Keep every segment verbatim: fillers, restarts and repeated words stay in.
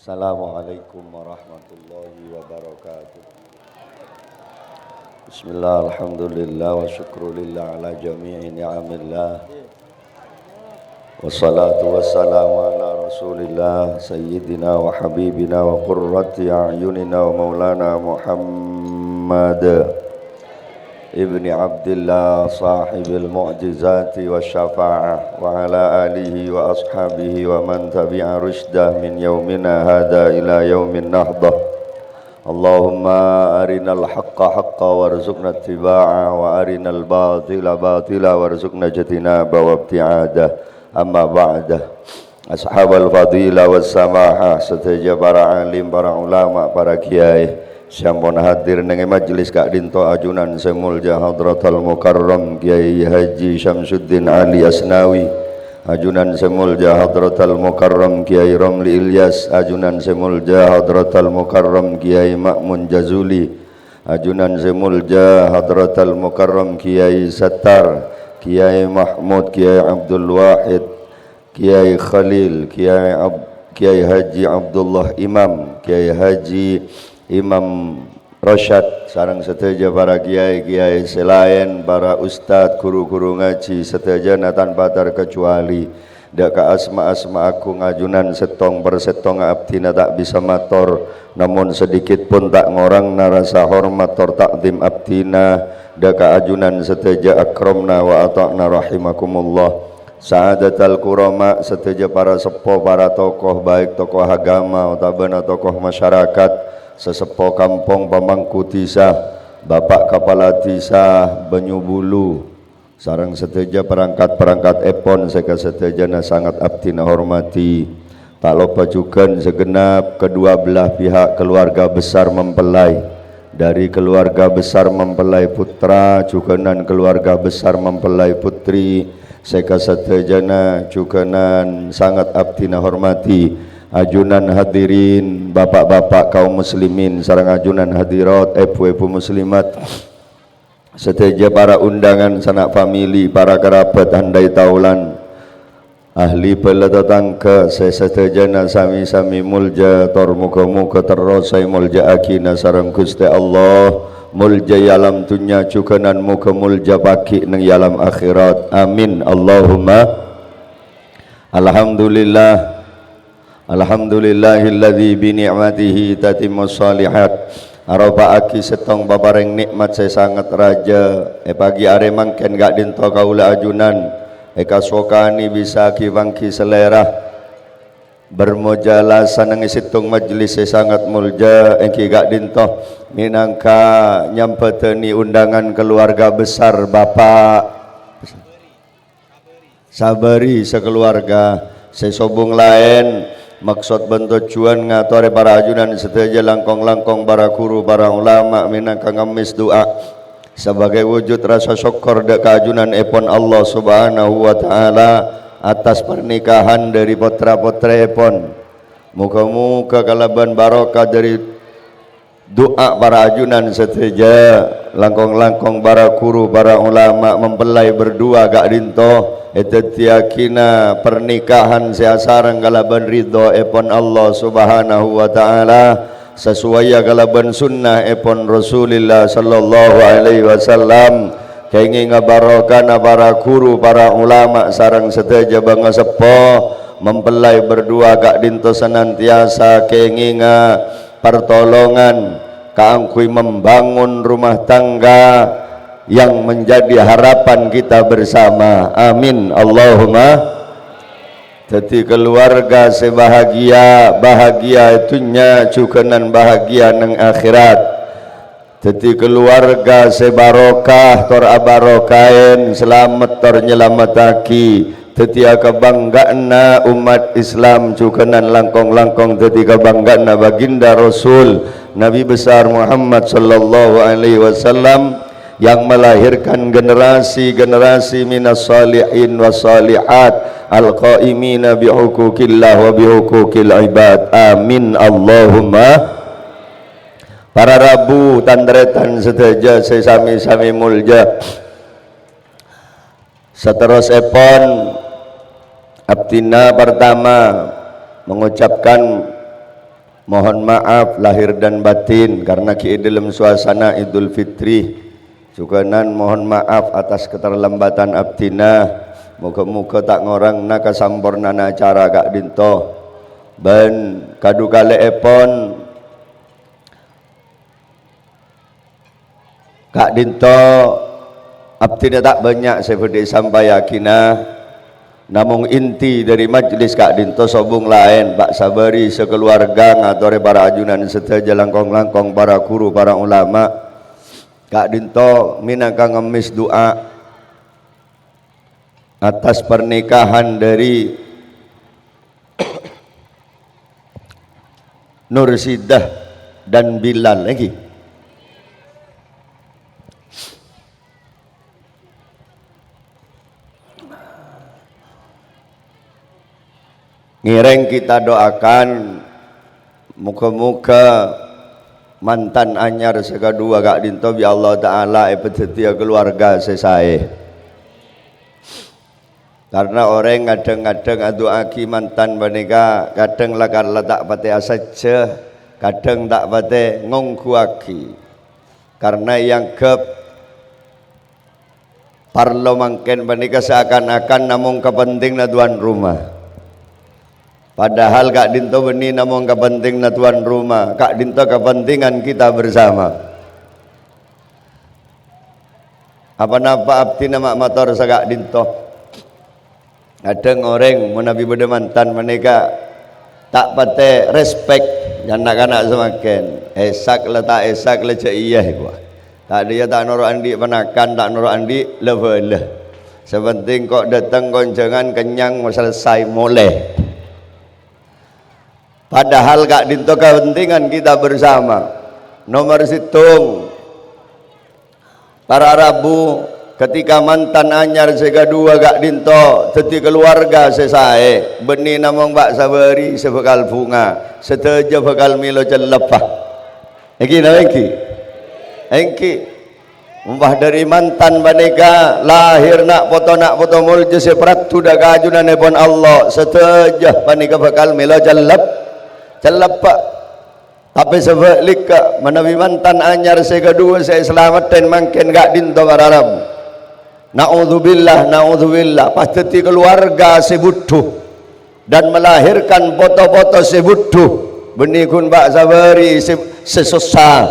Assalamualaikum warahmatullahi wabarakatuh. Bismillah, alhamdulillah, wa syukru lillah ala jami'i ni'amillah. Wassalatu wassalamu ala Rasulillah, Sayyidina wa Habibina wa Qurrati A'yunina wa Maulana Muhammad ibni Abdillah, sahibil mu'jizati wa syafa'ah, wa ala alihi wa ashabihi wa man tabi'a rusydah min yaumina hadha ila yaumin nahdah. Allahumma arinal haqqa haqqa warzuqna ittiba'a, wa arinal batila batila warzuqna ijtinaba wa ibti'adah. Amma ba'da. Ashabal fadilah was samahah, sadhâjâ para alim, para ulama, para kiai sè ampon hadir neng è majlis ka'dinto, ajunan sè molja Hadratal Mukarram Kiai Haji Syamsuddin Ali Asnawi, ajunan sè molja Hadratal Mukarram Kiai Romli Ilyas, ajunan sè molja Hadratal Mukarram Kiai Ma'mun Jazuli, ajunan sè molja Hadratal Mukarram Kiai Sattar, Kiai Mahmud, Kiai Abdul Wahid, Kiai Khalil, Kiai Ab-, Kiai Haji Abdullah Imam, Kiai Haji Imam Rosyad, sareng sadhâjâ para kiai-kiai sè laèn, para ustad, ghuru-ghuru ngajhi, sadhâjâna tanpa terkecuali. Dâ' ka asma-asma agung ajunan sèttong parsèttonga abdhina ta' bisa mator, namong sedikit pon ta' ngorangna rasa hormat tor ta'zim abdhina. Dâ' ka ajunan sadhâjâ akramna wa ata'na rahimakumullah. Sa'adatal kurama, sadhâjâ para seppo, para tokoh, baik tokoh agama otabâna tokoh masyarakat, saseppo kampong, pamangku dhisa, Bapak Kapala Dhisa Banyubulu, sareng sadhâjâ perangkat-perangkat èpon sè kasadhâjâna sanget abdhina hormati. Ta' loppa jhughân segenap kedua belah pihak keluarga besar mempelai. Dari keluarga besar mempelai putra, jhughânan keluarga besar mempelai putri, sè kasadhâjâna jhughânan sanget abdhina hormati. Ajunan hadirin, bapak-bapak kaum muslimin, sareng ajunan hadirat, èbhu-èbhu muslimat. Sadhâjâ para undangan, sanak famili, para kerabat, handai taulan, ahli bhâlâ tatangghâ sè sadhâjâna sami-sami molja, tor moghâ-moghâ terros èmolja'aghina sareng Ghustè Allah, molja è alam dhunnya jhughânan moghâ molja paghi' neng è alam akhirat. Amin, Allahumma. Alhamdulillah. Alhamdulillahilladzi bi ni'matihi tatimmus shalihat. Aropa'aghi sèttong paparèng nè'mat sè sanget rajâ. È pagi arè mangkèn ka'dinto kaulâ ajunan èkasokanè bisa ghi-pangghi salèra bermojalasan neng è sèttong majlis sè sanget molja, èngghi ka'dinto mènangka nyambhâdhâni undangan keluarga besar Bapak Sabari sakaluwarga, sè sobung laèn, maksod bân tojjhuwân ngatorè para ajunan sadhâjâ, langkong-langkong para ghuru, para ulama mènangka ngemmes du'a sabâgâi wujud rasa sokkor dâ' ka ajunanèpon Allah Subhanahu wa Ta'ala attas parnikahan dhâri pottra-pottraèpon. Moghâ-moghâ kalabân barokah dhâri du'a para ajunan sadhâjâ, langkong-langkong para ghuru, para ulama mempelai berdua ka'dinto, èdhâddhiyâghina parnikahan sè asareng kalabân ridhoèpon Allah Subhanahu wa Ta'ala, sasowaiya kalabân sunnahèpon Rasulillah sallallahu alaihi wasallam. Kèngènga barokahna para ghuru, para ulama, sareng sadhâjâ bângaseppo mempelai berdua ka'dinto senantiasa kèngènga partolongan kaangghuy membangun rumah tangga yang menjadi harapan kita bersama. Amin, Allahumma. Dhâddhi kaluwarga sè bahagia, bahagia è dhunnya, jhughânan bahagia neng akhèrat. Dhâddhi kaluwarga sè barokah tor abarokaèn, salamet tor nyalamettaghi. Dhâddhiyâ kabhângghâ'ânna ommat Islam, jhughânan langkong-langkong dhâddhi kabhângghâ'ânna Baginda Rasul Nabi Besar Muhammad sallallahu alaihi wasallam, yang melahirkan generasi-generasi minas shalihin was shalihat, al-qaimina bihuquqillah wa bihuquqil ibad. Amin, Allahumma. Para rabu, tan-tarètan sadhâjâ sè sami-sami molja. Saterrossèpon, abdhina partama mengucapkan Mohon maaf lahir dan batin karena ghi' è dâlem suasana Idul Fitri. Jhughânan mohon maaf atas keterlambatan abdhina. Moghâ-moghâ ta' ngorangna kasampornana acara ka'dinto. Bân kadhukalè'èpon ka'dinto abdhina ta' bânnya' sè bhâdhi èsampayaghina, namong inti dhâri majlis ka'dinto sobung laèn, Pak Sabari sakaluarga ngatorè para ajunan sadhâjâ, langkong-langkong para ghuru, para ulama, ka'dinto mènangka ngemmès du'a atas pernikahan dari Nursidah dan Bilal lagi. Ngèrèng kita doakan, moghâ-moghâ mantan anyar sè kadhuwâ ka'dinto bi' Allah Ta'ala èpadhâddhiyâ kaluwarga sè saè. Karna orèng kadhâng-kadhâng adu'aaghi mantan panèka, kadhâng la-, la ta' patè asajjhâ, kadhâng ta' patè ngongghuwâghi. Karna èangghep parlo mangkèn panèka seakan-akan namong kapentinganna tuan rumah. Padahal ka'dinto bânnè namong kapentinganna tuan rumah, ka'dinto kapentingan kita bersama. Apa-napa abdhina ma' mator saka'dinto. Kadhâng orèng manabi bâdâ mantan panèka ta' patè respect, jhâ' na'-kana' samangkèn. Èsak la ta' èsak la jhâ' iyâ, èkowa. Ta' dâjâ ta' noro' andi' panakan, ta' noro' andi' la-bhâlâ. Sè penting ko' dâteng konjhângan, kennyang, selesai, molè. Padahal ka'dinto kapentingan kita bersama. Nomor sèttong, para rabu, ketika mantan anyar sè kadhuwâ ka'dinto dhâddhi kaluwarga sè saè, bânnè namong Pak Sabari sè bhâkal bhunga, sadhâjâ bhâkal mèlo cellebbhâ. Ènggi napa ènggi? Ènggi. Mompah dhâri mantan panèka lahir na' poto-na' poto molja sè paraddhu dâ' ka ajunanèpon Allah, sadhâjâ panèka bhâkal mèlo cellep-, cellebbhâ. Tapè sabhâlikka, manabi mantan anyar sè kadhuwâ sè èsalameddhi mangkèn ka'dinto para rabu. Na'udzubillah, na'udzubillah, pas dhâddhi kaluwarga sè budhu dan melahirkan poto-poto sè budhu, bânnè ghun Pak Sabari sè, sè sossa,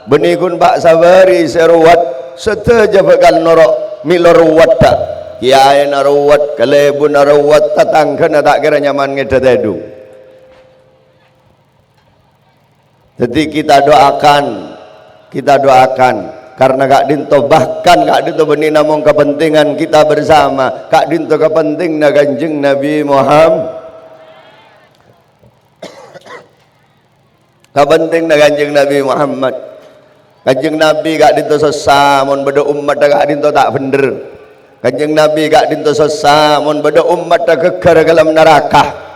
bânnè ghun Pak Sabari sè rowat, sadhâjâ bhâkal noro' mèlo rowat, dâ'. Kèyaèna rowat, kalèbunna rowat, tatangghâna ta' kèra nyaman ngèdhâ tèdung. Dhâddhi, kita doakan, kita doakan, karna ka'dinto, bahkan ka'dinto bânnè namong kapentingan kita bersama, ka'dinto kapentinganna Kanjeng Nabi Muhammad. Kapentinganna Kanjeng Nabi Muhammad. Kanjeng Nabi ka'dinto sossa mon bâdâ ommatta ka'dinto ta' bhendher. Kanjeng Nabi ka'dinto sossa mon bâdâ ommatta ghâgghâr ka dâlem naraka.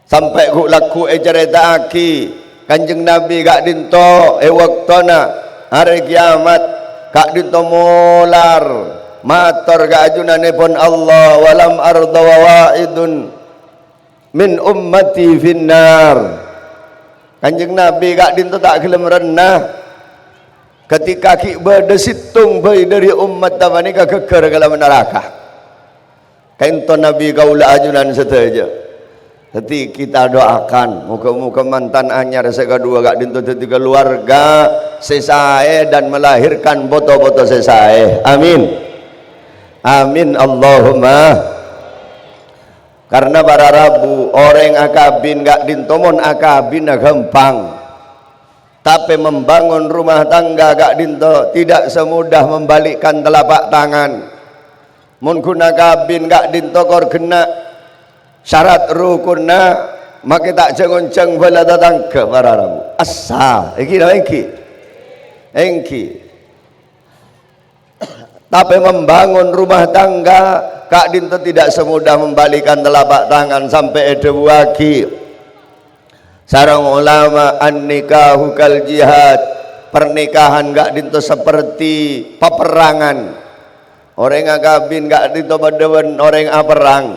Sampè' ghu'-lagghu' ècarèta'aghi Kanjeng Nabi ka'dinto è bâktona Arè Kèyamat, ka'dinto molar mator ka ajunanèpon Allah, "Walam arda wa wahidun min ummati finnar." Kanjeng Nabi ka'dinto ta' ghellem rennah ketika ghi' bâdâ sèttong bhâi dhâri ommatta panèka ghâgghâr ka dâlem naraka. Ka'dinto Nabi kaulâ ajunan sadhâjâ. Dhâddhi, kita doakan, moghâ-moghâ mantan anyar sè kadhuwâ ka'dinto dhâddhi kaluwarga sè saè dan melahirkan poto-poto sè saè. Amin. Amin, Allahumma. Karna para rabu, orèng akabin ka'dinto mon akabinna ghâmpang. Tapè membangun rumah tangga ka'dinto tidak semudah membalikkan telapak tangan. Mon ghun akabin ka'dinto kor ghenna' syarat rukunna, makè ta' jhâng-onjhâng bhâlâ tatangghâ para rabu. Assa, ènggi napa ènggi? Ènggi. Tapè membangun rumah tangga ka'dinto tidak semudah membalikkan telapak tangan, sampè' èdhâbuwâghi sareng ulama, "An-nikahu kal jihad." Pernikahan ka'dinto seperti peperangan. Orèng akabin ka'dinto padâ bân orèng aperrang.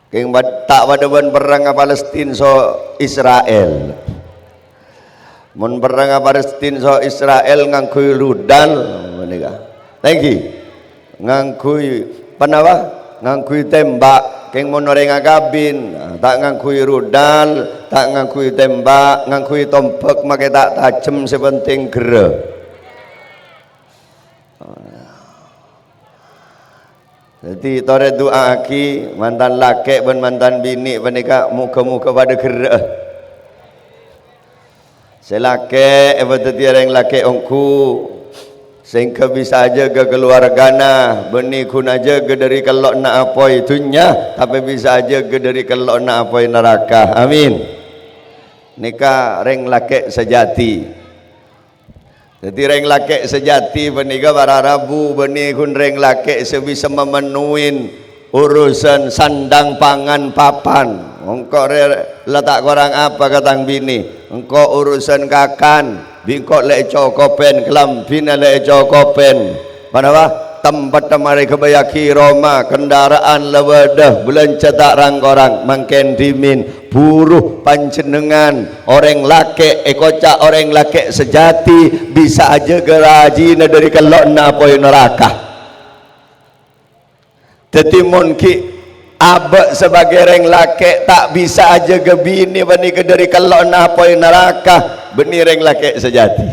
Kèng pad-, ta' padâ bân perrang Palestina so Israel. Mon perrang Palestina so Israel ngangghuy rudal, panèka. Thank you. Ngangghuy, ponapa? Ngangghuy tembak. Kèng mon orèng akabin, ta' ngangghuy rudal, ta' ngangghuy tembak, ngangghuy tombhâk makè ta' tajem, sè pentèng gherrâ. Dhâddhi, torè du'aaghi mantan lakè' bân mantan binè' panèka, moghâ-moghâ padâ gherrâ'â. Sè lakè' èpadhâddhiyâ rèng lakè' ongghu, sehingga bisa ajâgâ kaluwargana, bânnè ghun ajâgâ dâri kello'na apoy dhunnya, tapè bisa ajâgâ dâri kello'na apoy naraka. Amin. Nèka rèng lakè' sajâti. Dhâddhi, rèng lakè' sajâti panèka para rabu, bânnè ghun rèng lakè' sè bisa mamennoè urusan sandhâng pangan papan. Engko' rè la ta' korang apa ka tang binè. Engko' urusan kakan, bi' engko' la ècokobhâ, kalambhina la ècokobhâ. Ponapa? Tempeddhâ marè ghâbâyyâghi roma, kendaraan la bâdâ, bâlânjhâ ta' rang-korang, mangkèn dhimèn, buru panjhennengngan orèng lakè', èkoca' orèng lakè' sajâti, bisa ajâgâ rajina dâri kello'na apoy naraka. Dhâddhi, mon ghi' abâ' sabâgâi rèng lakè' ta' bisa ajâgâ binè panèka dâri kello'na apoy naraka, bânnè rèng lakè' sajâti.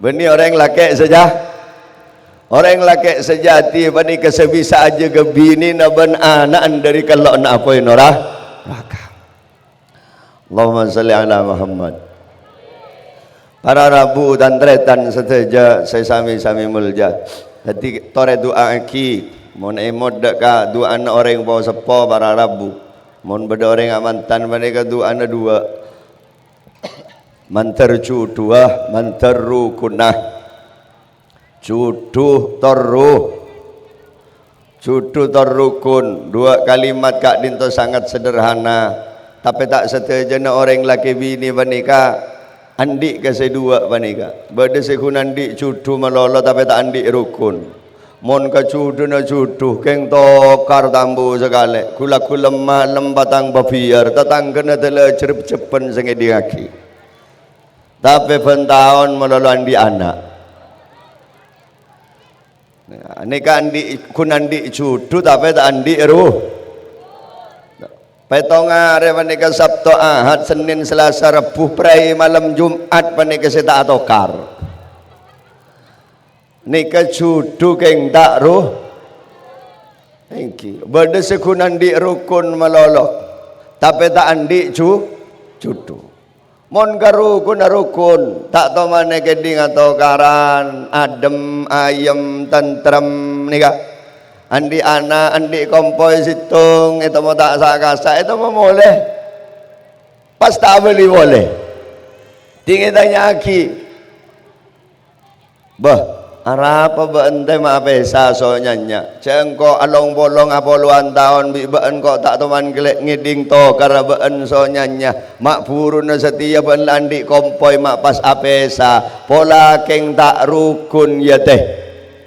Bânnè orèng lakè' saja-, orèng lakè' sajâti panèka sè bisa ajâgâ binèna bân ana'na dâri kello'na apoy nora-, naraka. Allahumma shalli ala Muhammad. Para rabu, tan-tarètan sadhâjâ sè sami-sami molja. Dhâddhi, torè du'aaghi, mon èmot dâ' ka du'ana orèng po-seppo para rabu. Mon bâdâ orèng amantan panèka du'ana duwâ'. Mandhâr jhudhuwâ, mandhâr rukunna. Jhudhu tor ru-, jhudhu tor rukun, duwâ' kalimat ka'dinto sangat sederhana, tapè ta' sadhâjâna orèng lakè binè panèka andi' ka sè duwâ' panèka. Bâdâ sè ghun andi' jhudhu malolo tapè ta' andi' rukun. Mon ka jhudhuna jhudhu, kèng tokar tambu sakalè, ghu-lagghu lem-malem patang pabiyâr, tatangghâna dâlâ jrep-jrebbhân sè ngèdingngaghi. Tapè bân taon malolo andi' ana'. Nah, nèka andi', ghun andi' jhudhu, tapè ta' andi' ru-, pètto arè panèka Sabto, Ahad, Sennèn, Salasa, Rebbhu, prai malem Jum'at panèka sè ta' atokar. Nèka jhudhu kèng ta' ru-, èngghi. Bâdâ sè ghun andi' rukun malolo, tapè ta' andi' jhu-, jhudhu. Mon ka rukunna rukun, ta' tomanè kèdhing atokaran, adhem, ayem, tentrem, nèka. Andi' ana', andi' kompoy sèttong, ètemmo ta' sa-kasa, ètemmo molè. Pas ta' abâli polè. Dhing ètanya'aghi, "Bâh, arapa bâ'en tè ma' apèsa so-nyannya? Jhâ' engko' along-polong apolowan taon bi' bâ'en ko' ta' toman kèlè ngèdhing tokarra bâ'en so-nyannya. Ma' buruna satèya bâ'en la andi' kompoy ma' pas apèsa, pola kèng ta' rukun, yâ, tè."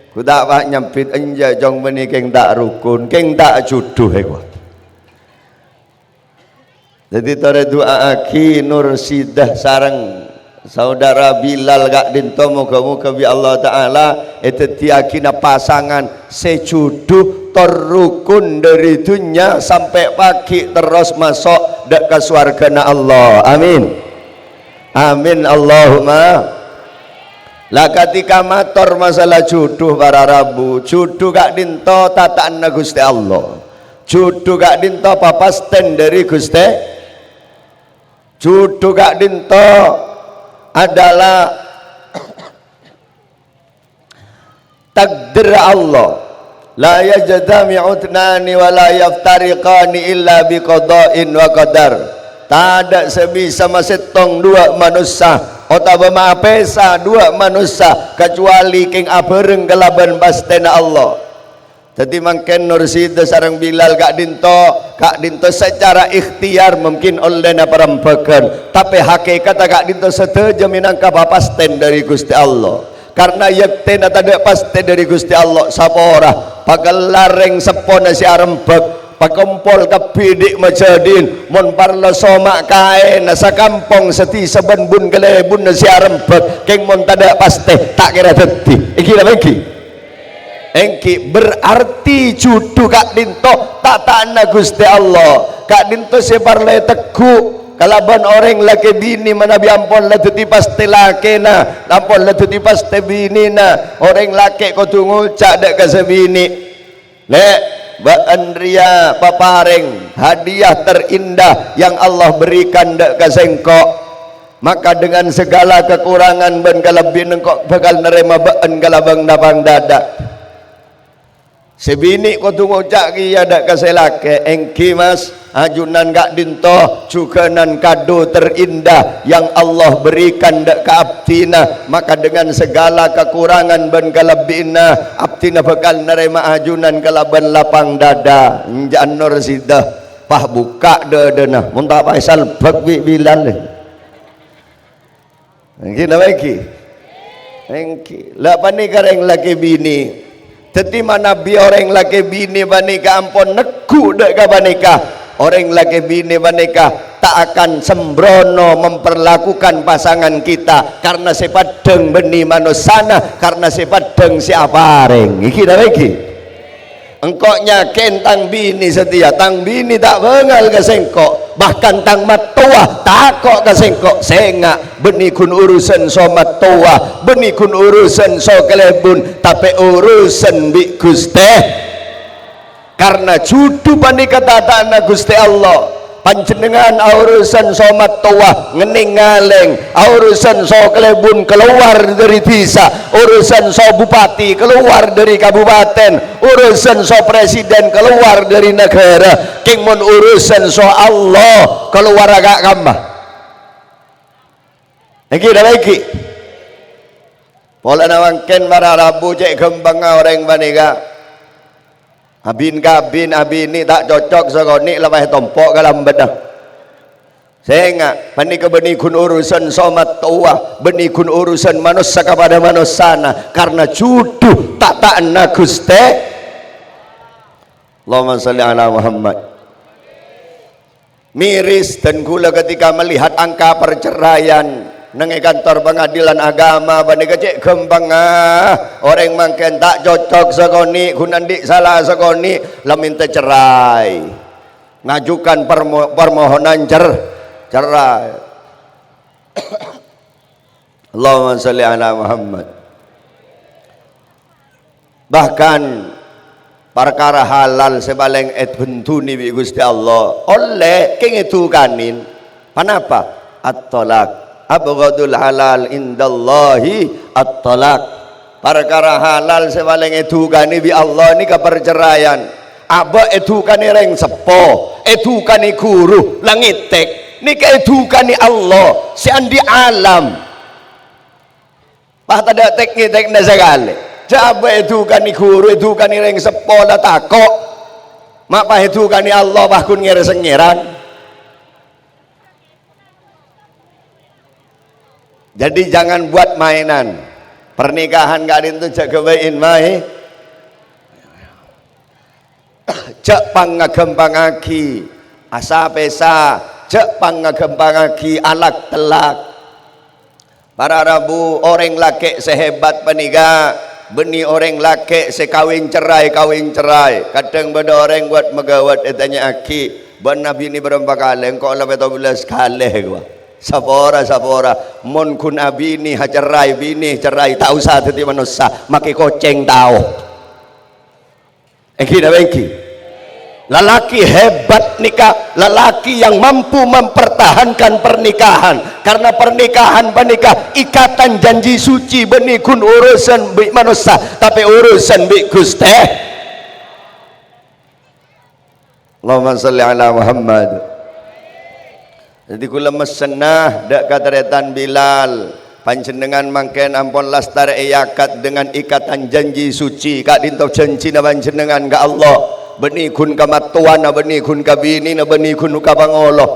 Ghu ta' pa' nyambit, "Enjâ', Cong, bânnè kèng ta' rukun, kèng ta' jhudhu," èkowa. Dhâddhi, torè du'aaghi Nursidah sareng saudara Bilal ka'dinto, moghâ-moghâ bi' Allah Ta'ala èdhâddhiyâghina pasangan sè jhudhu tor rukun dâri dhunnya sampè' pagghi' terros maso' dâ' ka sowarghâna Allah. Amin. Amin, Allahumma. La, ketika mator masalah jhudhu, para rabu, jhudhu ka'dinto tata'anna Ghustè Allah. Jhudhu ka'dinto papastèn dâri Ghustè. Jhudhu ka'dinto adalah takdir Allah. "La yajtami'u tsnani wa la yaftariqani illa bi qadha'in wa qadar." Tadâ' sè bisa masèttong duwâ' manossa otabâ maapèsa duwâ' manossa, kacuali kèng abhâreng kalabân pastèna Allah. Dhâddhi mangkèn Nursidah sareng Bilal ka'dinto, ka'dinto sacara ikhtiyar mungkin ollèna parembhâghân, tapè hakèkatta ka'dinto sadhâjâ mènangka papastèn dâri Ghustè Allah. Karna yaktènna tadâ' pastè dâri Ghustè Allah, sapora pakellar rèng seppona sè arembhâk, Pakompol kabbhi dhi' majâdhi'in, mon parlo soma' kaèna sakampong sadhisa bân bun-kalèbunna sè arembhâk, kèng mon tadâ' pastè, ta' kèra dhâddhi. Èngghi napa èngghi? Èngghi, berarti judhu ka'dhinto tata'anna Ghustè Allah. Ka'dhinto sè parlo ètegghu' kalabân orèng lakè binè manabi ampon la dhâddhi pastè lakèna, ampon la dhâddhi pastè binèna. Orèng lakè' kodhu ngoca' dâ' ka sè binè', "Lè', bâ'ân rèya paparèng hadiah terindah yang Allah berikan dâ' ka sèngko'. Maka dengan segala kekurangan bân kalebbiyanna engko' bhâkal narèma bâ'ân kalabân lapang dâdâ." Sè binè' kodhu ngoca' kèya dâ' ka sè lakè', "Èngghi, Mas, ajunan ka'dhinto jhughânan kado terindah yang Allah berikan dâ' ka abdhina, maka dengan segala kekurangan bân kalebbiyanna, abdhina bhâkal narèma ajunan kalabân lapang dâdâ." Enjâ' Anwar Sida, pas bukka' dâdâna, mon ta' pas èsalbhâk bi' Bilal. Èngghi napa èngghi? Èngghi. La panèka rèng lakè binè. Dhâddhi manabi orèng lakè binè panèka ampon negghu' dâ' ka panèka, orèng lakè binè panèka ta' akan sembrono memperlakukan pasangan kita karena sè paddhâng bânnè manossana, karena sè paddhâng sè aparèng. Èngghi napa èngghi? Engko' nyakè'è tang binè satèya, tang binè ta' bângal ka sèngko', bahkan tang mattowa tako' ka sèngko'. Sènga', bânnè ghun urusan so mattowa, bânnè ghun urusan so kalèbun, tapè urusan bi' Ghustè. Karna judhu panèka tata'anna Ghustè Allah. Panjhennengngan aorosan so mattowa ngennèng ngalèng, aorosan so kalèbun kalowar dâri dhisa, orosan so bupati kalowar dâri kabupatèn, orosan so presiden kalowar dâri naghârâ, kèng mon orosan so Allah kalowar ka kamma. Èngghi napa èngghi? Polana mangkèn para rabu cè' ghâmpangnga orèng panèka. Abin-kabin, abinè ta' cocok sakonè' la pas ètompo' kalambhâddhâ. Sènga', panèka bânnè ghun urusan so mattowa, bânnè ghun urusan manossa kapadâ manossana, karna judhu tata'anna Ghustè. Allahumma shalli ala Muhammad. Miris dân kaulâ ketika melihat angka perceraian neng è kantor pengadilan agama panèka cè' ghâmpangnga orèng mangkèn ta' cocok sakonè', ghun andi' sala sakonè', la mènta cerai. Ngajukan permo-, permohonan cer-, cerai. Allahumma shalli ala Muhammad. Bahkan parkara halal sè palèng èbhendhunè bi' Ghustè Allah, ollè kèng èdhukanè. Panapa? At-thalaq. Abghadul halal indallahi at-thalaq. Parkara halal sè palèng èdhukanè bi' Allah nèka parceraian. Abâ' èdhukanè rèng seppo, èdhukanè ghuru, la ngètèk. Nèka èdhukanè Allah sè andi' alam. Pas tadâ' tèk-ngètèkna sakalè. Jhâ' abâ' èdhukanè ghuru, èdhukanè rèng seppo la tako'. Ma' pas èdhukanè Allah, pas ghun ngèrèng-ngèrèng. Jadi jangan buat mainan. Pernikahan ka'dhinto jhâ' ghâbâyèn maè. Jhâ' pangghâmpangngaghi asa-pèsa, jhâ' pangghâmpangngaghi alak-tellak. Para rabu, orèng lakè' sè hebat panèka bânnè orèng lakè' sè kawin cerai-kawin cerai. Kadhâng bâdâ orèng wât-maghâwât ètanya'aghi, "Bâ'na abinè bârâmpa kalè?" "Engko' la pètto bellâs kalè," kowa. "Sapora, sapora. Mon ghun abinè ha cerai, binè cerai, ta' osa dhâddhi manossa, makè kocèng tao." Èngghi napa èngghi? Lalakè hebat nèka lalakè yang mampu mempertahankan pernikahan. Karena pernikahan panèka ikatan janji suci, bânnè ghun urusan bi' manossa, tapè urusan bi' Ghustè. Allahumma shalli ala Muhammad. Dhâddhi kaulâ messenna dâ' ka tarètan Bilal, panjhennengngan mangkèn ampon lastarè èakat dengan ikatan janji suci, ka'dhinto janjina panjhennengngan ka Allah, bânnè ghun ka mattowana, bânnè ghun ka binèna, bânnè ghun ka pangolo.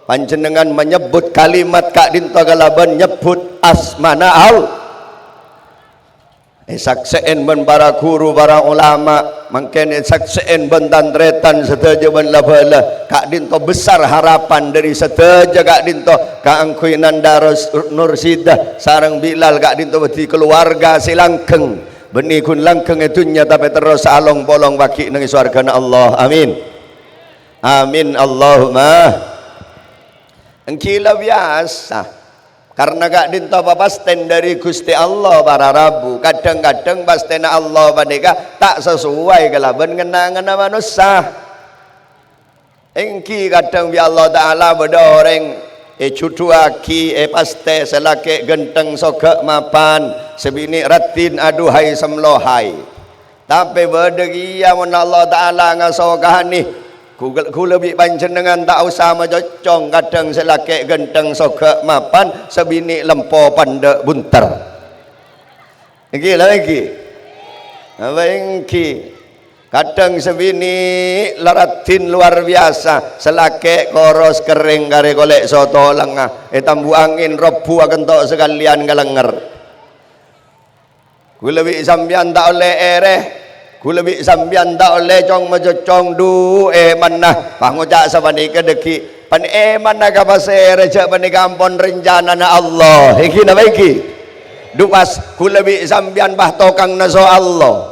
Panjhennengngan manyebbhut kalimat ka'dhinto kalabân nyebbhut asmana Al-, Èsaksè'è bân para ghuru, para ulama, mangkèn èsaksè'è bân tan-tarètan sadhâjâ bân la-bhâlâ. Ka'dinto besar harapan dhâri sadhâjâ ka'dinto kaangghuy Nanda Ros-, Nursida sareng Bilal ka'dinto bâdhi kalowarga sè langgeng. Bânnè ghun langgeng è dhunnya, tapè terros along-polong paghi' neng sowargana Allah. Amin. Amin, Allahumma. Èngghi la biyasa. Karna ka'dinto papastèn dhâri Ghustè Allah, para rabu. Kadhâng-kadhâng pastèna Allah panèka ta' sasowai kalabân ngen-angenna manossa. Èngghi kadhâng bi' Allah Ta'ala bâdâ orèng èjhudhuwâghi, èpastè sè lakè' ghântheng soghâ' mapan, sè binè' raddhin aduhai samlohai. Tapè bâdâ kèya mon Allah Ta'ala ngasokanè, ghul-, ghulâ bi' panjhennengngan ta' osa macoccong kadhâng sè lakè' ghântheng soghâ' mapan, sè binè' lempo pandâ' bhunter. Èngghi la èngghi? Apa èngghi? Kadhâng sè binè' la raddhin lowar biyasa, sè lakè' koros kerrèng karè kolè' soto lengnga, ètambu angèn robbu akento' sakalèyan ka lengnger. Ghulâ bi' sampèyan ta' ollè èrè, ghulâ bi' sampèyan ta' ollè cong-macoccong dhu èmanna, pas ngoca' sapanèka dhâggi', "Pan èmanna ka pasèra jhâ' panèka ampon rancanana Allah." Èngghi napa èngghi? Dhu pas, ghulâ bi' sampèyan pas tokang naso Allah.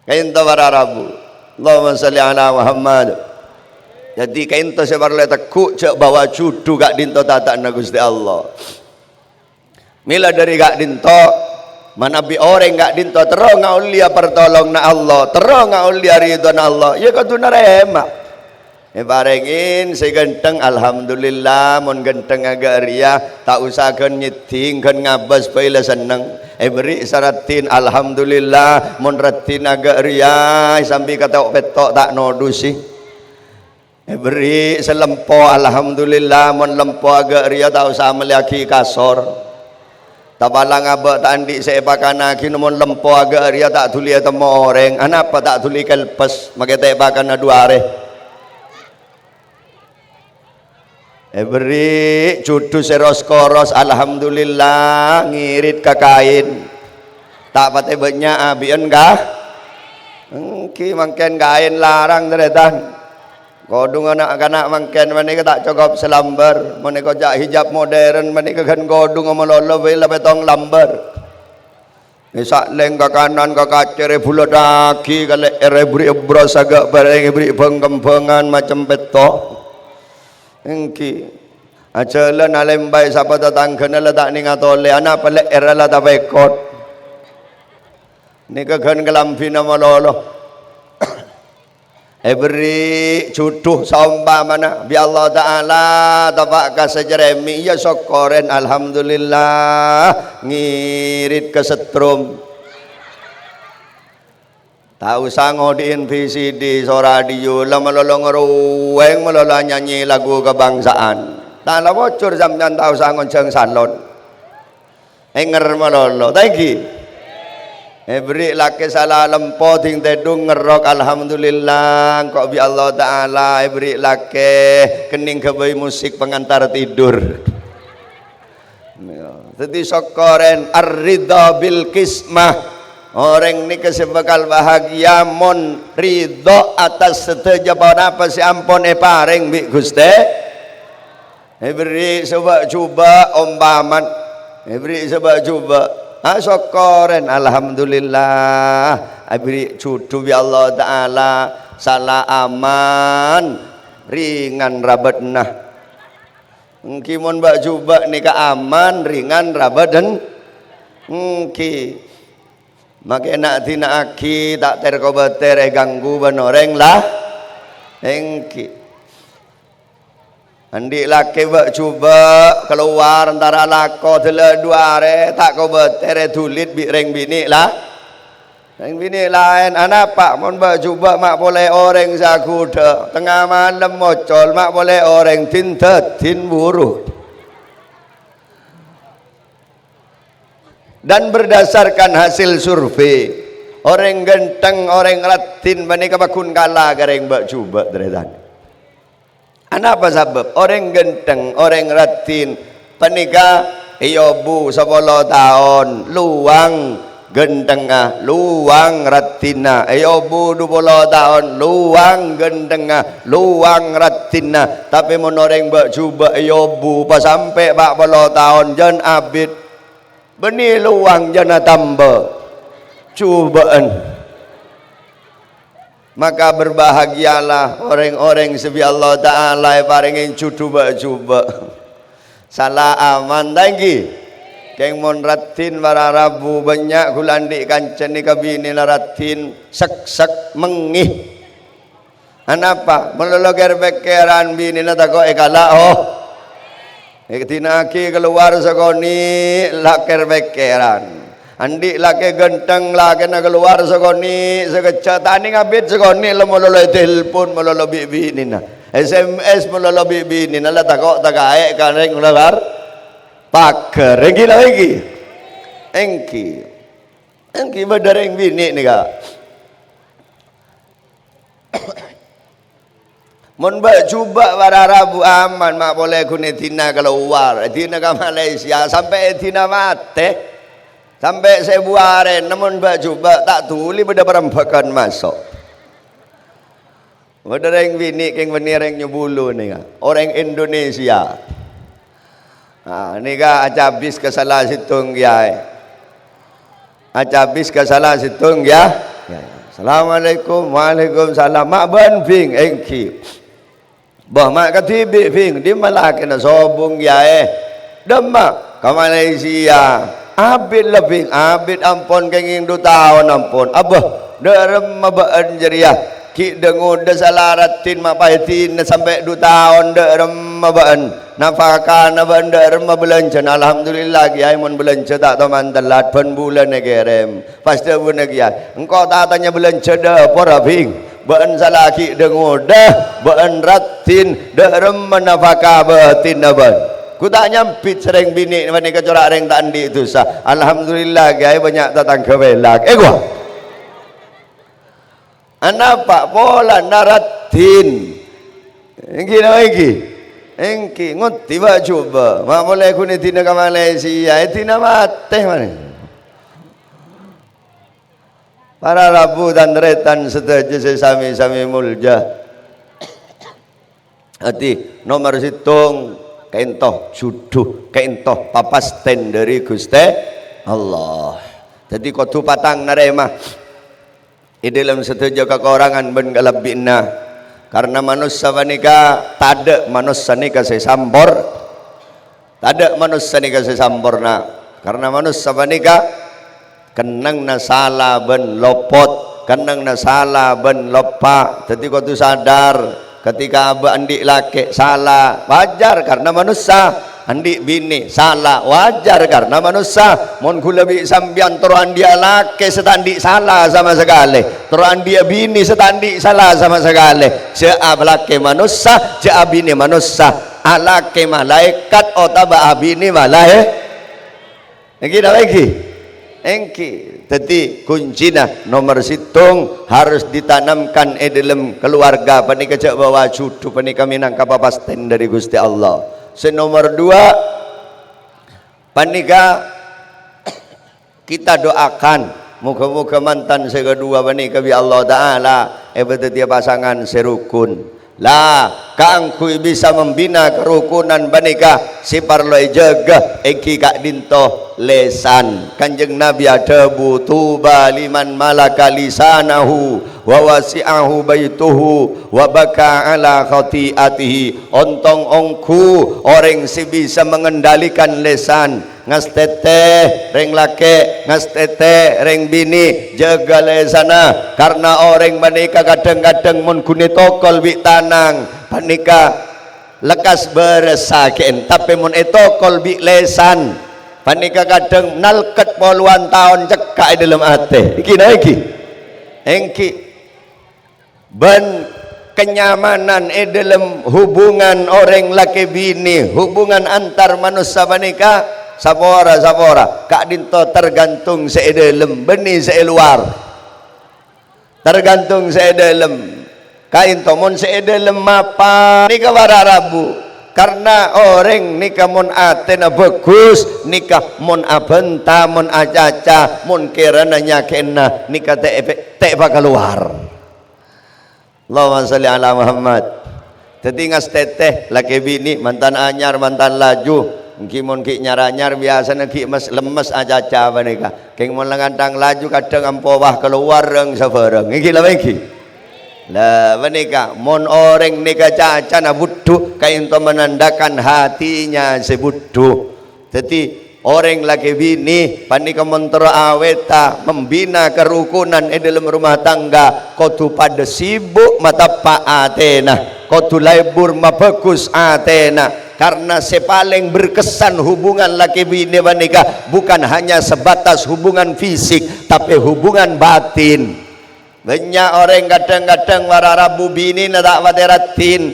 Ka'dinto para rabu. Allahumma shalli ala Muhammad. Dhâddhi ka'dinto sè parlo ètegghu', jhâ' bâbâ jhudhu ka'dinto tata'na Ghustè Allah. Mèla dhâri ka'dinto, manabi orèng ka'dinto terro ngaollèya partolonganna Allah, terro ngaollèya ridhona Allah, iyâ kodhu narèma. Èparèngè sè ghântheng, alhamdulillah, mon ghântheng aghâ' rèya, ta' osa ghân nyèddhing, ghân ngabâs bhâi la senneng. Èberri' sè raddhin, alhamdulillah, mon raddhin aghâ' rèya, sambi ka to'-petto' ta' nodhusi. Èberri' sè lempo, alhamdulillah, mon lempo aghâ' rèya ta' osa mellèyaghi kasor. Tapalang abâ' ta' andi' sè èpakanaghi, mon lempo aghâ' rèya ta' dhuli ètemmo orèng. Anapa ta' dhuli kelpes, makè ta' èpakanna dhu arè. Èberri' jhudhu sè ros-koros, alhamdulillah, ngirit ka kaèn. Ta' patè bânnya' abi'ân ka? Èngghi mangkèn kaèn larang, tarètan. Kodhung na'-kana' mangkèn panèka ta' cokop salambâr. Mon èkoca' hijab modern panèka ghân kodhung malolo bhâi la pètto' lambâr. Èsa'lèng ka kanan, ka kacèr, èbulâddhâghi ka lè'èr, èberri' èbros aghâ' bârèng, èberri' bâng-kembhângan macem pètto'. Èngghi. Ajhâlân alèmbâi sapa tatangghâna la ta' nènga tolè, anapa lè'èrra la tapèkot. Nèka ghân kalambhina malolo. Èberri' jhudhu saompamana bi' Allah Ta'ala tapa' ka sè carèmè, iyâ sokkorè, alhamdulillah, ngirit ka setrum. Ta' osa ngodhi'in V C D so radio, la malolo ngarowèng, malolo nyanyi lagu kebangsaan. Ta' la bocor sampèyan ta' osa ngonjhâng salon. Ènger malolo, ta' èngghi? Èberri' lakè sala lempo dhing tèdhung ngerrok, alhamdulillah, engko' bi' Allah Ta'ala èberri' lakè kennèng ghâbây musik pengantar tidur. Dhâddhi sokkorè, ar-ridha bil qismah. Orèng nèka sè bhâkal bahagia mon ridha atas sadhâjâ ponapa sè ampon èparèng bi' Ghustè. Èberri' sè bâ'-jhubâ' ompamana, èberri' sè bâ'-jhubâ'. Ah, sokkorè, alhamdulillah, èberri' jhudhu bi' Allah Ta'ala, sala aman, ringan rabâtna. Èngghi mon bâ'-jhubâ' nèka aman, ringan rabâtna. Èngghi. Makè na'-dina'aghi ta' ter-kobâter èganggu bân orèng la-, èngghi. Andi' lakè bâ'-jhubâ' kalowar entara lako dâlâ dhu arè, ta' kobâter èdhulit bi' rèng binè' la-, rèng binè' laèn. Anapa? Mon bâ'-jhubâ' ma' polè orèng sè aghudhâ, tengnga malem mocol ma' polè orèng din-dâdin buru. Dan berdasarkan hasil survei, orèng ghântheng, orèng raddhin panèka paggun kala ka rèng bâ'-jhubâ', tarètan. Anapa sabâb? Orèng ghântheng, orèng raddhin panèka Èobu sapolo taon, lowang ghântengnga, lowang raddhinna. Èobu dupolo taon, lowang ghântengnga, lowang raddhinna. Tapè mon orèng bâ'-jhubâ' èobu pasampè' pa' polo taon, jân abit. Bânnè lowang jân atamba. Jhubâ'ân. Maka berbahagialah orèng-orèng sè bi' Allah Ta'ala èparèngè jhudhu bâ'-jhubâ'. Sala aman, ta' ènggi? Kèng mon raddhin para rabu, bânnya' ghulâ andi' kanca nèka binèna raddhin, sèk-sèk mengngè. Anapa? Malolo kèr-pèkkèran binèna tako' èkala', oh. Èdina'aghi kalowar sakonè' la kèr-pèkkèran. Andi' lakè ghântheng, lakèna kalowar sakonè', sakejjhâ' tanèng abit sakonè' la malolo ètelpon malolo bi' binèna. S M S malolo bi' binèna la tako' takaè' ka rèng lowar paghâr. Ènggi la ènggi? Ènggi. Ènggi bâdâ rèng binè' nèka. Mon bâ'-jhubâ' para rabu aman, ma' polè ghun èdina kalowar, èdina ka Malaysia, sampè' èdina matè, sampè' sèbu arèna mon bâ'-jhubâ' ta' dhuli bâdâ parembhâghân maso'. Bâdâ rèng binè' kèng bânnè rèng Nyebulu nèka, orèng Indonesia. Ah, nèka acabis ka sala sèttong kèyaè. Acabis ka sala sèttong kèya-, kèyaè. "Assalamualaikum." "Waalaikumsalam." "Ma' bâ'ân, Bhing?" "Ènggi." "Bâh, ma' kadhibi', Bhing?" "Dimma lakèna?" "Sobung, Kèyaè." "Dâmma?" "Ka Malaysia." "Abit la, Bhing?" "Abit ampon kèngèng du taon ampon." "Abbâh, dâ' remma bâ'ân jârèya? Ghi' dâ-ngodâ sala raddhin ma' paèdina sampè' du taon, dâ' remma bâ'ân? Nafakana bâ'ân dâ' remma bâlânjhâna?" "Alhamdulillah, Kèyaè, mon bâlânjhâ ta' toman tellat, bân bulân èkèrèm." Pas dhâbuna Kèyaè, "Engko' ta' atanya bâlânjhâ dâpor, Abhing. Bâ'ân sala ghi' dâ-ngodâ, bâ'ân raddhin, dâ' remma nafaka bâdhinna bâ'ân." Ghu ta' nyambit sareng binè' panèka cora' rèng ta' andi' dhusa. "Alhamdulillah, Kèyaè, bânnya' tatangghâ pèlak." Èkowa. Anapa? Polana raddhin. Ènggi napa ènggi? Ènggi. Ngodhi bâ'-jhubâ'. Ma' polè ghun èdina ka Malaysia, èdina matè manè. Para rabu tan-tarètan sadhâjâ sè sami-sami molja. Dhâddhi, nomer sèttong, kaènto jhudhu, kaènto papastèn dhâri Ghustè Allah. Dhâddhi, kodhu patang narèma è dhâlem sadhâjâ kakorangan bân kalabbiyanna. Karna manossa panèka, tadâ' manossa nèka sè sampor-, Tadâ' manossa nèka sè samporna, karna manossa panèka kennengnganna sala bân lopot, kennengnganna sala bân loppa. Dhâddhi kodhu sadar, ketika abâ' andi' lakè sala, wajar karna manossa, andi' binè sala, wajar karna manossa. Mon ghulâ bi' sampèyan terro andi'â lakè sè ta' andi' sala sama sakalè, terro andi'â binè sè ta' andi' sala sama sakalè, jhâ' alakè manossa, jhâ' abinè manossa. Alakè malaèkat otabâ abinè malaè-, ènggi napa ènggi? Ènggi. Dhâddhi, kuncina nomer sèttong harus ditanamkan è dhâlem keluarga panèka, jhâ' bâbâ jhudhu panèka mènangka papastèn dhâri Ghustè Allah. Sè nomer duwâ' panèka, kita doakan, moghâ-moghâ mantan sè kaduwâ panèka bi' Allah Ta'ala èpadhâddhiyâ pasangan sè rukun. La, kaangghuy bisa membina kerukunan panèka sè parlo èjâgâ ènggi ka'dinto lèsan. Kanjeng Nabi adhâbu, "Tuba liman malaka lisanahu, wa wasi'ahu baituhu, wa baka ala khati'atihi." Ontong ongghu orèng sè bisa mengendalikan lèsan. Ngastètè rèng lakè', ngastètè rèng binè, jâgâ lèsanna. Karna orèng panèka kadhâng-kadhâng mon ghun ètokol bi' tanang, panèka lekkas bârâssa kèn, tapè mon ètokol bi' lèsan, panèka kadhâng nalkèt polowan taon cekka' è dhâlem atè. Ènggi napa ènggi? Ènggi. Bân kenyamanan è dhâlem hubungan orèng lakè binè, hubungan antar manossa panèka sapora-sapora, ka'dinto tergantung sè è dhâlem, bânnè sè è lowar. Tergantung sè è dhâlem. Kaènto mon sè è dhâlem mapan, nèka para rabu. Karna orèng nèka mon atèna bhâghus, nèka mon abhânta, mon acaca, mon kèrana nyakè'na, nèka ta' èpè-, ta' èpakalowar. Allahumma shalli ala Muhammad. Dhâddhi ngastètè, lakè binè, mantan anyar, mantan laju, èngghi mon ghi' nyar-anyar, biyasana ghi' mes-, lemmes acaca panèka. Kèng mon la-, ngantang laju, kadhâng ampo wah kalowar rèng-sabhârâng. Èngghi la èngghi? La, panèka, mon orèng nèka cacana budhu, ka'ènto menandakan hatinya sè budhu. Dhâddhi, orèng lakè binè panèka mon terro awèta membina kerukunan è dâlem rumah tangga, kodhu padâ sibuk mateppa' atèna, kodhu lebur mabhâghus atèna. Karna sè palèng berkesan hubungan lakè binè panèka bukan hanya sebatas hubungan fisik, tapè hubungan batin. Bânnya' orèng kadhâng-kadhâng para rabu binèna ta' patè raddhin.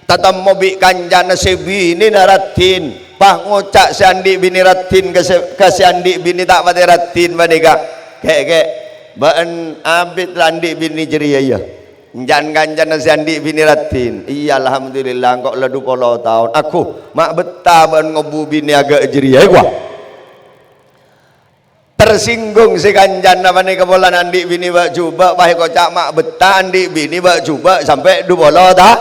Tatemmo bi' kancana sè binèna raddhin. Pas ngoca' sè andi' binè raddhin ka sè, ka sè andi' binè ta' patè raddhin panèka. Kè', kè', bâ'en abit la andi' binè jârèya, yâ? Can-kancana sè andi' binè raddhin. Iyâ, alhamdulillah, engko' la dupolo taon. Aku, ma' bettah bâ'en ngobu binè aghâ' jârèya, èkowa. Tersinggung sè kancana panèka polana andi' binè bâ'-jhubâ', pas èkoca' ma' bettah andi' binè bâ'-jhubâ' sampè' dupolo ta-,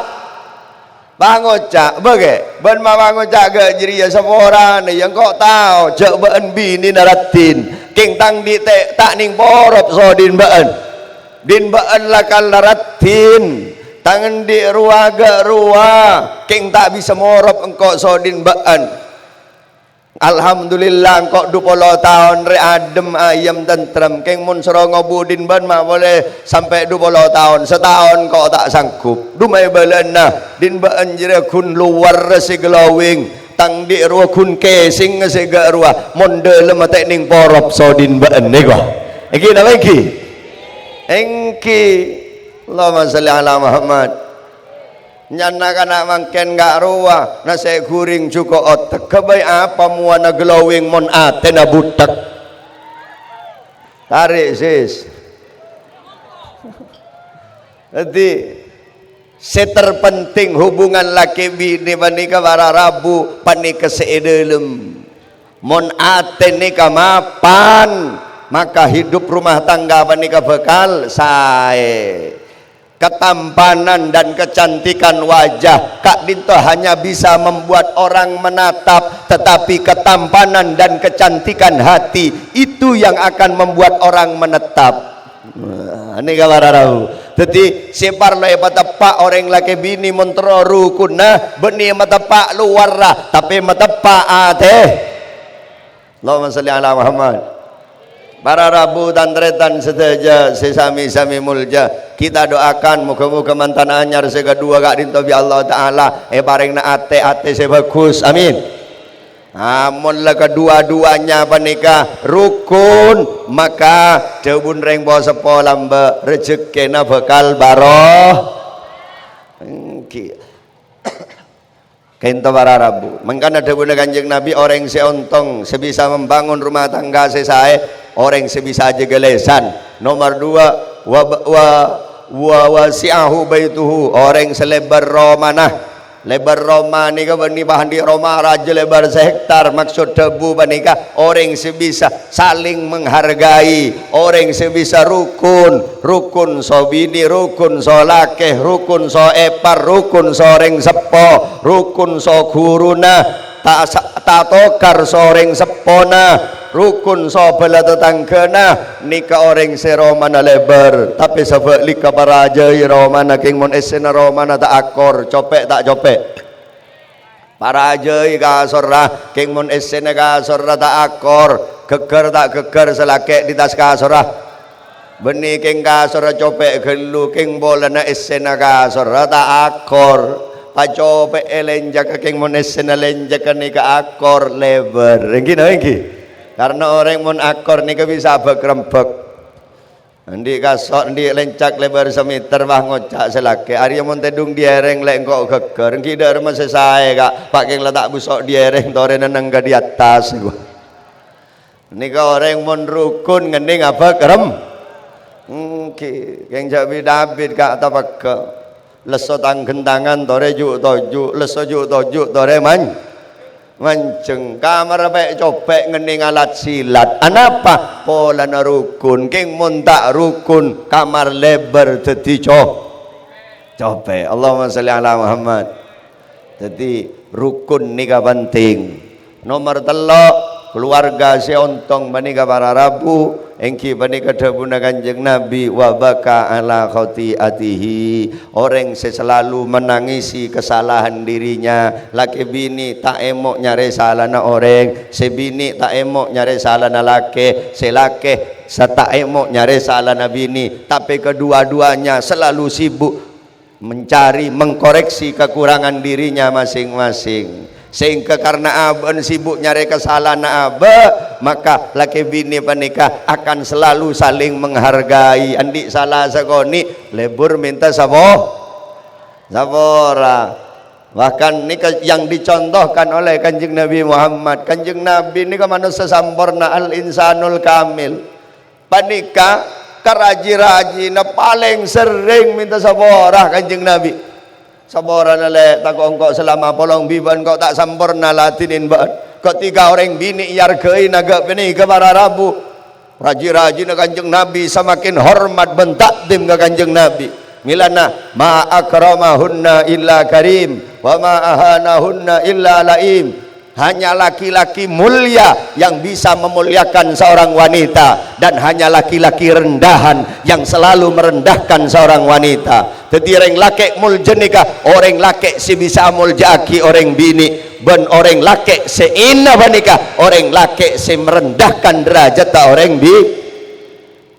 pas ngoca', "Bâghi, bâ'en ma' pas ngoca' ghâ' jârèya saporana, yâ engko' tao jâ' bâ'en binèna raddhin, kèng tang dhi' ta' nèng porop sodhin bâ'en. Dhin bâ'en la kala raddhin, tang andi' rowa ghâ' rowa, kèng ta' bisa morop engko' sodhin bâ'en." Alhamdulillah, engko' dupolo taon rè adhem, ayem, tentrem. Kèng mon soro ngobu dhin bâ'en ma' polè sampè' dupolo taon, sataon engko' ta' sanggup. Duma'è bâlâna, dhin bâ'en jârèya ghun lowar sè glowing, tang dhi' rowa ghun kèsèng sè ghâ' rowa. Mon dâlemma ta' nèng porop sodhin bâ'en, èkowa. Èngghi napa èngghi? Èngghi. Allahumma shalli ala Muhammad. Nyana kana' mangkèn ghâ' rowa, nasè' ghuring jhuko' otegghâ bhâi apa mowana glowing mon atèna budhek. Tarè', sis. Dhâddhi, sè terpenting hubungan lakè binè panèka para rabu, panèka sè è dâlem. Mon atè nèka mapan, maka hidup rumah tangga panèka bhâkal saè. Ketampanan dan kecantikan wajah ka'dhinto hanya bisa membuat orang menatap, tetapi ketampanan dan kecantikan hati itu yang akan membuat orang menetap. Nah, nèka para rabu. Dhâddhi, sè parlo èpateppa' orèng lakè binè mon terro rukunna, bânnè mateppa' lowarra, tapè mateppa' atè. Allahumma shalli ala Muhammad. Para rabu, tan-tarètan sadhâjâ sè sami-sami molja, kita doakan moghâ-moghâ mantan anyar sè kaduwâ ka'dhinto bi' Allah Ta'ala èparèngana atè-atè sè bhâghus. Amin. Amon la kadua-duanya panèka rukun, maka dhâbuna rèng po-, seppo lambâ', rejekkèna bhâkal baro-, Èngghi. Ka'dhinto para rabu. Mangkana dhâbuna Kanjeng Nabi, orèng sè ontong, sè bisa membangun rumah tangga sè saè, orèng sè bisa ajâgâ lèsan. Nomor dua, wa, wa, wa wasi'ahu baituhu, orèng sè lèbâr romana. Lèbâr roma nèka bânnè paandi' roma rajâ lèbâr sehektar. Maksod dhâbu panèka, orèng sè bisa saling menghargai, orèng sè bisa rukun, rukun so binè, rukun so lakè, rukun so èpar, rukun so rèng seppo, rukun so ghuruna, ta' sa-, ta' tokar so rèng seppona, rukun so bhâlâ tatangghâna, nèka orèng sè romana lèbâr, tapè sabhâligghâ parajâi romana, kèng mon èssèna romana ta' akor, copè' ta' copè'. Parajâi kasorra, kèng mon èssèna kasorra ta' akor, ghâgghâr ta' ghâgghâr sè lakè' dhi attas kasorra. Bânnè kèng kasorra copè' ghâllu, kèng polana èssèna kasorra ta' akor. Pacopè'è lèncakka, kèng mon èssèna lèncakka nèka akor lèbâr. Èngghi napa èngghi? Karna orèng mon akor nèka bisa abâk-rembâk. Andi' kaso-, andi' lèncak lèbâr sameter, wah, ngoca' sè lakè', "Arèya mon tèdung dhi èrèng lè' engko' ghâgghâr, èngghi dâ' remma sè saè, Ka', pa' kèng la ta' buso' dhi èrèng, torèna nangghâ dhi attas," èkowa. Nèka orèng mon rukun ngennèng abâk-rem-, èngghi, kèng jhâ' bit-abit, Ka', tapegghâ'. Lesso tang-ghentangan torè ju'-toju', lesso ju'-toju' torè man-, manjheng. Kamarra pè' cobâ' ngennèng alat silat. Anapa? Polana rukun. Kèng mon ta' rukun, kamar lèbâr dhâddhi co-, cobâ'. Allahumma shalli ala Muhammad. Dhâddhi, rukun nèka penting. Nomer tello', kaluwarga sè ontong panèka para rabu, èngghi panèka dhâbuna Kanjeng Nabi, "Wa baka ala khati'atihi." Orèng sè selalu menangisi kesalahan dirinya. Lakè binè ta' èmo' nyarè salana orèng, sè binè ta' èmo' nyarè salana lakè, sè lakè sa-, ta' èmo' nyarè salana binè, tapè kedua-duanya selalu sibuk mencari, mengkoreksi kekurangan dirinya masing-masing. Sehingga karena abâ'na sibuk nyarè kasalahanna abâ', maka lakè binè panèka akan selalu saling menghargai. Andi' sala sakonè', lebur mènta sapo-, sapora. Bahkan nèka yang dicontohkan oleh Kanjeng Nabi Muhammad. Kanjeng Nabi nèka manossa samporna, al-insanul kamil. Panèka karaji-rajina palèng serrèng mènta sapora Kanjeng Nabi. Saporana, Lè', tako' engko' salama polong bi' bâ'na engko' ta' samporna ladhinèn bâ'na. Ketika orèng binè' èarghâi naga' panèka para rabu. Raji-rajina Kanjeng Nabi samakin hormat bân takdim ka Kanjeng Nabi. Mèlana, "Ma akramahunna illa karim, wa ma ahanahunna illa la'im." Hanya laki-laki mulia yang bisa memuliakan seorang wanita, dan hanya laki-laki rendahan yang selalu merendahkan seorang wanita. Dhâddhi, rèng lakè' molja nèka orèng lakè' sè bisa amolja'aghi orèng binè', bân orèng lakè' sè ènna panèka orèng lakè' sè merendahkan derajadda orèng bi-,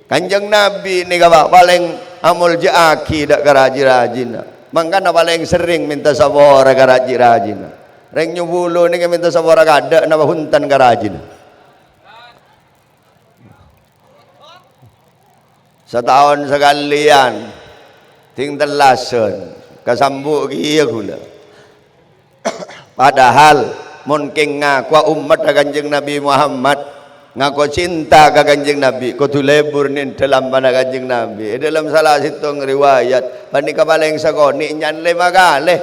Kanjeng Nabi nèka, Pak, palèng amolja'aghi dâ' ka raji-rajina. Mangkana palèng serrèng mènta sapora ka raji-rajina. Rèng Nyobolo nèka mènta sapora kadâ' napa bhunten ka rajina? Sataon sakalèyan, dhing tellasan, kasambu' kèya ghulâ. Padahal, mon kèng ngakowa ommatta Kanjeng Nabi Muhammad, ngakowa cinta ka Kanjeng Nabi, kodhu lebur nèng dhâlem pana Kanjeng Nabi. È dhâlem sala sèttong riwayat, panèka palèng sakonè' nyang lèma kalè.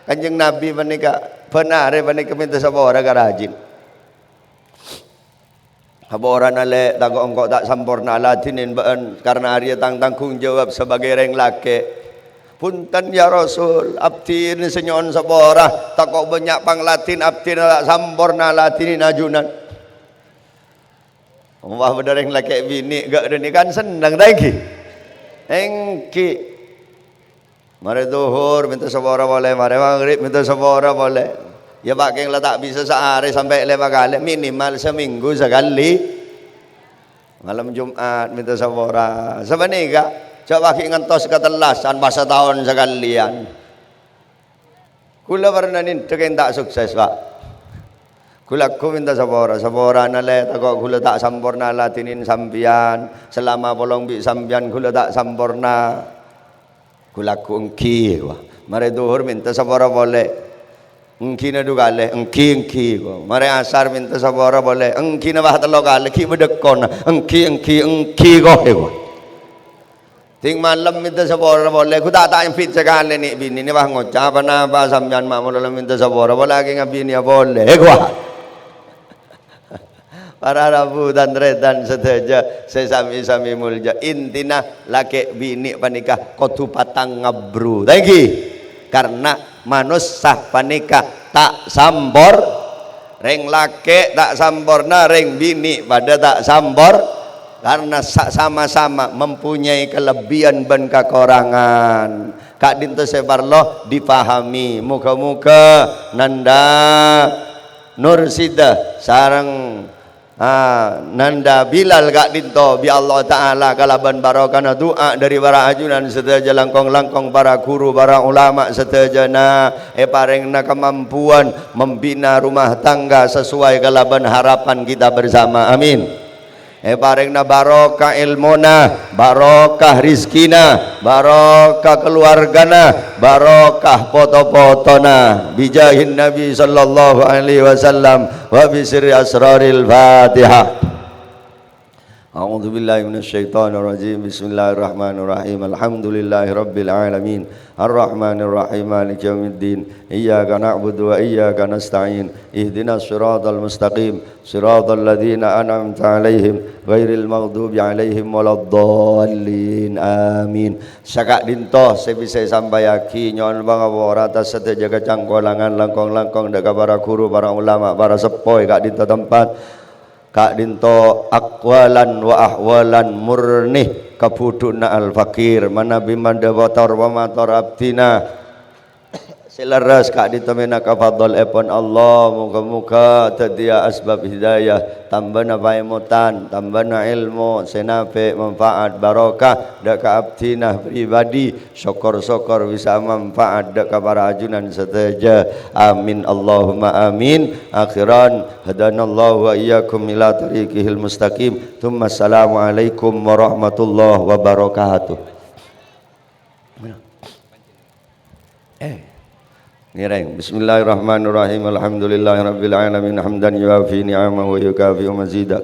Kanjeng Nabi panèka, bân arè panèka mènta sapora ka rajina. Saporana, Lè', tako' engko' ta' samporna aladhinèn bâ'na, karna arèya tang tanggung jawab sabâgâi rèng lakè'. Bhunten, ya Rasul, abdhina sè nyo'on sapora, tako' bânnya' pangladhin abdhina ta' samporna aladhinèn ajunan. Wah, bâdâ rèng lakè' binè' ghâ' dhâni kan senneng, ta' ènggi? Ènggi. Marè dhuhur mènta sapora polè, marè maghrib mènta sapora polè. Ya, Pak, kèng la ta' bisa saarè sampè' lèma kalè, minimal samènggu sakalè. Malem Jum'at mènta sapora. Sapanèka, jhâ' paghi' ngantos ka tellasan, pas sataon sakalèyan. Ghulâ pernah nèndhâ kèng ta' sukses, Pak. Ghulâ ghu mènta sapora, saporana, Lè', tako' ghulâ ta' samporna aladhinèn sampèyan. Salama polong bi' sampèyan ghulâ ta' samporna. Ghulâ ghu ènggi, wah. Marè dhuhur mènta sapora polè. Èngghina du kalè, ènggi, ènggi, wah. Marè asar mènta sapora polè. Èngghina, wah, tello kalè, ghi' bâdâ kona. Ènggi, ènggi, ènggi, ko, è, wah. Dhing malem mènta sapora polè. Ghu ta' ta' èmbit sakalè nè' binèna, wah, ngoca', "Napa sampèyan ma' malem mènta sapora polè, akèng abinèa polè." È, wah. Para rabu tan-tarètan sadhâjâ sè sami-sami molja. Intina, lakè' binè' panèka kodhu patang ngabbru. Ta' ènggi? Karna manossa panèka ta' sampor-, rèng lakè' ta' samporna, rèng binè' padâ ta' sampor-, karna sa-, sama-sama mempunyai kelebihan bân kakorangan. Ka'dinto sè parlo dipahami. Moga-moga Nanda Nursida sareng, ah, Nanda Bilal ka'dinto bi' Allah Ta'ala kalabân barokana du'a dhâri para ajunan sadhâjâ, langkong-langkong para ghuru, para ulama sadhâjâna èparèngana kamampuan membina rumah tangga sesuai kalabân harapan kita bersama. Amin. Èparèngana barokah èlmona, barokah rizkina, barokah kaluwargana, barokah poto-potona. Bijahin Nabi sallallahu alaihi wasallam wa bi sirri asraril Fatihah. أعوذ بالله من الشيطان الرجيم. بسم الله الرحمن الرحيم. الحمد لله رب العالمين. الرحمن الرحيم. مالك يوم الدين. إياك نعبد وإياك نستعين. اهدنا الصراط المستقيم. صراط الذين أنعمت عليهم. غير المغضوب عليهم ولا الضالين. آمين. Saka'dinto sè bisa èsampayaghi, nyo'on pangapora atas sadhâjâ kacangkolangan, langkong-langkong dâ' ka para ghuru, para ulama, para seppo è ka'dinto tempat. Ka'dinto aqwalan wa ahwalan murni kabhudhu'na al-faqir, manabi mandhâ mator pamator abdhina sè lerres ka'dinto mènangka fadlèpon Allah. Moghâ-moghâ dhâddhiyâ asbab hidayah, tambâna paèmotan, tambâna èlmo sè nafè', manfaat, barokah dâ' ka abdhina pribadi. Sokor-sokor bisa manfaat dâ' ka para ajunan sadhâjâ. Amin, Allahumma amin. Akhiran, hadanallahu wa iyyakum ila tariqihil mustaqim. Tsumma assalamualaikum warahmatullahi wabarakatuh. Eh. Ngèrèng. Bismillahirrahmanirrahim. Alhamdulillahirabbil alamin. Hamdan yuwafi ni'amahu wa yukafi'u mazida.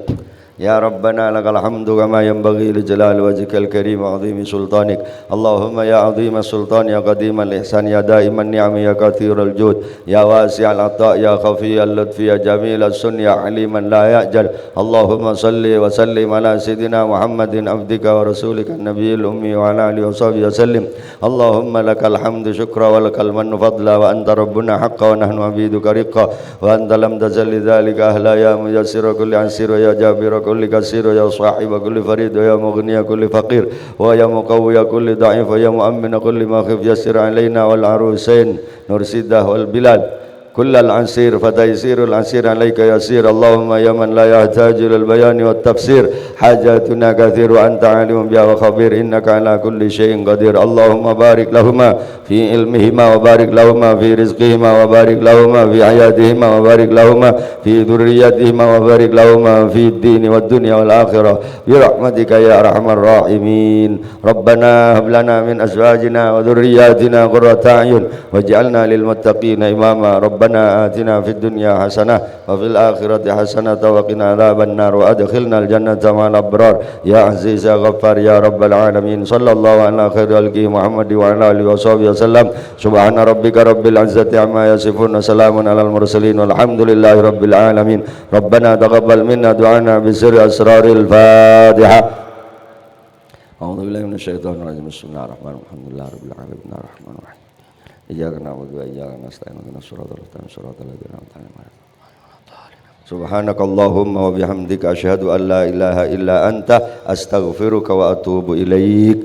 Ya Rabbana lakal hamdu kama yanbaghi li jalali wajhikal karim wa azimi sultanik. Allahumma ya azimas sultan, ya qadimal ihsan, ya daiman ni'am, ya katsiral jud, ya wasi'al ata, ya khafiyal lutfi, ya jamilas sun, ya haliman la ya'jal. Allahumma shalli wa sallim ala sayyidina Muhammadin abdika wa rasulika nabiyil ummi wa ala alihi wa sahbihi wa sallim. Allahumma lakal hamdu syukra wa lakal mannu fadla wa anta rabbuna haqqa wa nahnu abiduka riqqa wa anta lam tazal lidzalika ahla ya muyassira kulli asir wa ya jabira kulli kasir wa ya sahiba kulli farid wa ya mughniya kulli faqir wa ya muqawwiya kulli dha'if wa ya mu'ammina kulli makhif yassir alaina wal arusain Nursidah wal Bilal. Kullal ansir, fataisirul ansir alaika yasir. Allahumma ya man la yahtaju ilal bayani wat tafsir, hajatuna katsir wa anta alimun biha wa khabir, innaka ala kulli syai'in qadir. Allahumma barik lahuma fi ilmihima wa barik lahuma fi rizqihima wa barik lahuma fi hayatihima wa barik lahuma fi dzurriyyatihima wa barik lahuma fi dini wad dunya wal akhirah. Bi rahmatika ya arhamar rahimin. Rabbana hab lana min azwajina wa dzurriyyatina qurrata a'yun waj'alna lil muttaqina imama. Rabbana atina fid dunya hasanah wa fil akhirati hasanah wa qina adzabannar wa adkhilnal jannata ma'al abrar. Ya Aziz ya Ghaffar ya Rabbal alamin. Sallallahu ala khairi khalqihi Muhammad wa ala alihi wa sahbihi wa sallam. Subhana rabbika rabbil izzati amma yasifun wa salamun alal mursalin walhamdulillahi rabbil alamin. Rabbana taqabbal minna du'ana bi sirri asraril Fatihah. أعوذ بالله من الشيطان الرجيم. بسم الله الرحمن الرحيم. الحمد لله رب العالمين. الرحمن الرحيم. إياك نعبد وإياك نستعين. اهدنا الصراط المستقيم. صراط الذين أنعمت عليهم غير المغضوب عليهم ولا الضالين. سبحانك اللهم وبحمدك. أشهد أن لا إله إلا أنت. أستغفرك وأتوب إليك.